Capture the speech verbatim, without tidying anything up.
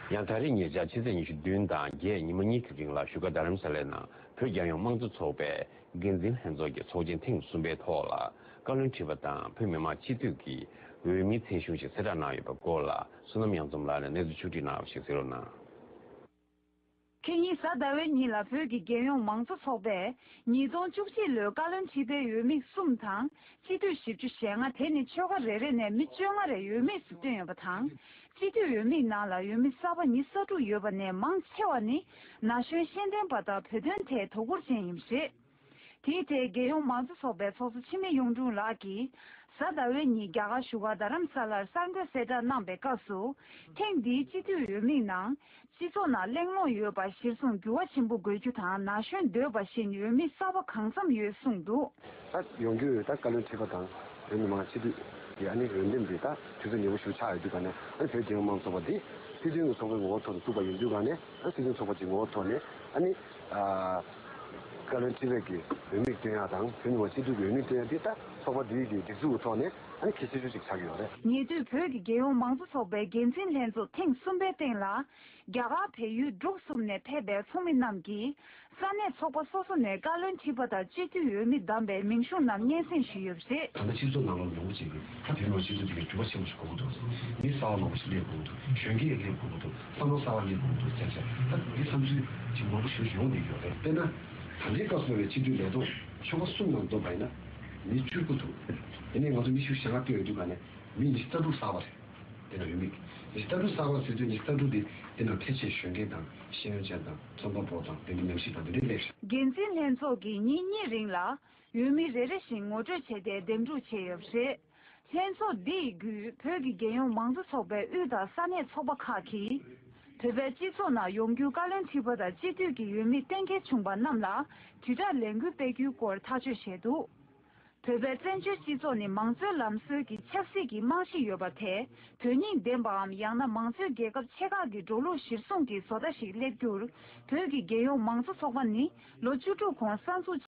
ཡང་ད་རེས་ཉེ་ཆར་ཕྱི་ཚེས་ཉི་ཤུ་བདུན་དང་བརྒྱད་ཉི་མ་གཉིས་ཀྱི་རིང་ལ་བཞུགས་སྒར་རྡ་རམ་ས་ལའི་ནང་བོད་རྒྱལ་ཡོངས་དམངས་གཙོ་ཚོགས་པའི་འགན་འཛིན་ལྷན་ཚོགས་ཀྱི་ཚོགས་ཆེན་ཐེངས་གསུམ་པའི་ཐོག་ལ་བཀའ་བློན་ཁྲི་པ་དང་བོད་མི་མང་སྤྱི་འཐུས་ཀྱི་འོས་མིའི་མཚན་གཞུང་ཞིག་གསལ་བསྒྲགས་གནང་ཡོད་པའི་སྐོར་ལ་བསོད་ནམས་གཡང་འཛོམས་ལགས་ནས་གནས་ཚུལ་ཕྱོགས་བསྒྲིགས་གནང་བ་ཞིག་གསན་རོགས་གནང་། ཁེ་ཉིན་གཟའ་ཟླ་བའི་ཉིན་ལ་བོད་ཀྱི་རྒྱལ་ཡོངས་མང་གཙོ་ཚོགས་པས་ཉིས་སྟོང་བཅུ་གཅིག་ལོའི་བཀའ་བློན་ཁྲི་པའི་འོས་མི་གསུམ་དང་སྤྱི་འཐུས་བཞི་བཅུ་ཞེ་ལྔ། དེ་ནི་ཆོལ་ཁ་རེ་རེ་ནས་མི་བཅོ་ལྔ་རེ་འོས་མི་སུ་བཏོན་ཡོད་པ་དང་། སྤྱི་འཐུས་འོས་མིའི་ནང་ལ་འོས་མི་གསར་པ་ཉི་ཤུ་རྩ་དྲུག་ཡོད་པ་ནས་མང་ཆེ་བ་ནི་ན་གཞོན་ཤེས་ལྡན་པ་དང་བོད་དོན་ཐད་དོ་ཁུར་ཅན་ཡིན་པ་རེད། དེའི་ཐད་རྒྱལ་ཡོངས་མང་གཙོ་ཚོགས་པའི་ཚོགས་གཙོ་འཆི་མེད་གཡུང་དྲུང་ལགས་ཀྱིས་གཟའ་ཟླ་བའི་ཉིན་རྒྱ་གར་བཞུགས་སྒར་རྡ་རམ་ས་ལར་གསར་འགོད་གསལ་བསྒྲགས་གནང་པའི་སྐབས་སུ། ཐེངས་འདིའི་སྤྱི་འཐུས་འོས་མིའི་ནང་སྤྱི་ཚོགས་ནང་གླེང་སློང་ཡོད་པ་གཞིར་བཟུང་འགྱུར་བ་ཆེན་པོ་དགོས་རྒྱུ་དང་ན་གཞོན་འདོད་པ་བཞིན་འོས་མི་གསར་པ་གང་འཚམ་ཡོད་གསུངས་འདུག། ད་ཡོང་རྒྱུ་ཡོད། ད་བཀའ་བློན་ཁྲི་པ་དང་བོད་མི་མང་སྤྱི་འཐུས་ཀྱི་ཨ་ནི་འོས་འདེམས་དེ་ད་དུས་ཚོད་ཉེ་པོ་ཞིག་ཆགས་ཡོད་དུས་ག་ནས་ཨ་ནི་བོད་རྒྱལ་ཡོངས་མང་གཙོ་ཚོགས་པ་འདི་སྲིད་དོན་གྱི་ཚོགས་པའི་ངོ་བོ་ཐོག་ཏུ་བཙུགས་པ་ཡིན་དུས་ག་ནས་ཨ་ནི་སྲིད་དོན་ཚོགས་པ་ཅིག་ངོ་བོ་ཐོག་ནས་ཨ་ནི་ཨ། བཀའ་བློན་ཁྲི་པའི་གི་འོས་མི་བཏོན་ཡ་དང་བོད་མི་མང་སྤྱི་འཐུས་ཀྱི་འོས་མི་བཏོན་ཡ་དེ་ད་ཚོགས་པ་འདིའི་གི་སྒྲིག་འཛུགས་ཀྱི་ཐོག་ནས་ཨ་ནི་གལ་ཆེ་ཤོས་ཤིག་ཆགས་ཀྱི་ཡོད་རེད། ཉེ་དུས་བོད་ཀྱི་རྒྱལ་ཡོངས་མང་གཙོ་ཚོགས་པའི་འགན་འཛིན་ལྷན་ཚོགས་ཐེངས་གསུམ་པའི་སྟེང་ལ་རྒྱ་གར་བལ་ཡུལ་འབྲུག་གསུམ་ནས་ཕེབས་པའི་ཚོགས་མི་རྣམས་ཀྱིས་ས་གནས་ཚོགས་པ་སོ་སོ་ནས་བཀའ་བློན་ཁྲི་པ་དང་སྤྱི་འཐུས་འོས་མི་བདམས་པའི་མིང་གཞུང་རྣམས་སྙན་སེང་ཞུས་ཡོད་པ་རེད། ད་ལྟ་སྤྱི་ཚོགས་ནང་ལོགས་ཡོང་བ་ཅིག་གིས་ད་བོད་མི་མང་སྤྱི་འཐུས་དེ་གའི་འགྱུར་བ་ཆེན་པོ་ཞིག་དགོས་ཀྱི་འདུག། མི་གསར་བ་མང་པོ་ཞིག་སླེབས་དགོས་ཀྱི་འདུག། གཞོན་སྐྱེས་སླེབས་དགོས་ཀྱི་འདུག། བསམ་བློ་གསར་བ་སླེབས་དགོས་ཀྱི་འདུག་ཟེར་བྱས་ད་འདི་བསམ་ཚུལ་ཅིག་མང་པོ་ཞིག་ཡོང་བསྡད་ཀྱི་ཡོད་རེད། དཔེར་ན། ད་ལྟའི་སྐབས་སུ་བའི་སྤྱི་འཐུས་ལས་ཐོག་ཆོལ་ཁ་གསུམ་ནང་བསྡོམས་པ་ཡིན་ན་མི་བཅུ་དགུ་འདུག། དེ་ནས་ང་ཚོ་མི་ཤུགས་ཞེ་ལྔ་བཏོན་ཡོད་དུས་ག་ནས་མི་ཉི་ཤུ་རྩ་དྲུག་གསར་པ་རེད། དེ་ན་ཡོད་མི་ཉི་ཤུ་རྩ་དྲུག་གསར་པ་ཟེར་དུས་ཉི་ཤུ་རྩ་དྲུག་དེ་དེ་ནང་ཕལ་ཆེར་གཞོན་སྐྱེས་དང་ཤེས་ཡོན་ཅན་དང་རྩོམ་པ་པོ་དང་དེ་འདྲའི་ཉམས་ཞིབ་དང་དེ་འདྲའི་སླེབས་ཤག། འགན་འཛིན་ལྷན་ཚོགས་ཀྱིས་ཉིན་གཉིས་རིང་ལ་འོས་མི་རེ་རེ་བཞིན་ངོ་སྤྲོད་བྱས་ཏེ་འདེམས་སྒྲུག་བྱས་ཡོད་པ་རེད། ལྷན་ཚོགས་འདི་ཡི་བརྒྱུད་བོད་ཀྱི་རྒྱལ་ཡོངས་མང་གཙོ་ཚོགས་པའི་དབུས་དང་ས་གནས་ཚོགས་པ་ཁག་གིས་བོད་པའི་སྤྱི་ཚོགས་ནང་ཡོང་རྒྱུའི་བཀའ་བློན་ཁྲི་པ་དང་སྤྱི་འཐུས་ཀྱི་འོས་མི་གཏན་འཁེལ་བྱུང་པ་རྣམས་ལ་དྲིལ་བསྒྲགས་ལས་འགུལ་སྤེལ་རྒྱུའི་སྐོར་ཐག་གཅོད་བྱས་འདུག། བོད་པའི་བཙན་བྱོལ་སྤྱི་ཚོགས་ནི་མང་གཙོའི་ལམ་སྲོལ་གྱི་ཆབ་སྲིད་ཀྱི་རྨང་གཞི་ཡོད་པ་དེ་དོན་སྙིང་ལྡན་པའམ་ཡང་ན་མང་གཙོའི་རྒྱལ་ཁབ་ཆེ་ཁག་གི་འགྲོ་ལུགས་གཞིར་བཟུང་གི་བཟོ་ལྟ་ཞིག་སླེབས་རྒྱུར་བོད་ཀྱི་རྒྱལ་ཡོངས་མང་གཙོ་ཚོགས་པ་ནི་ལོ་བཅུ་དྲུག་གོང་གསར་འཛུགས།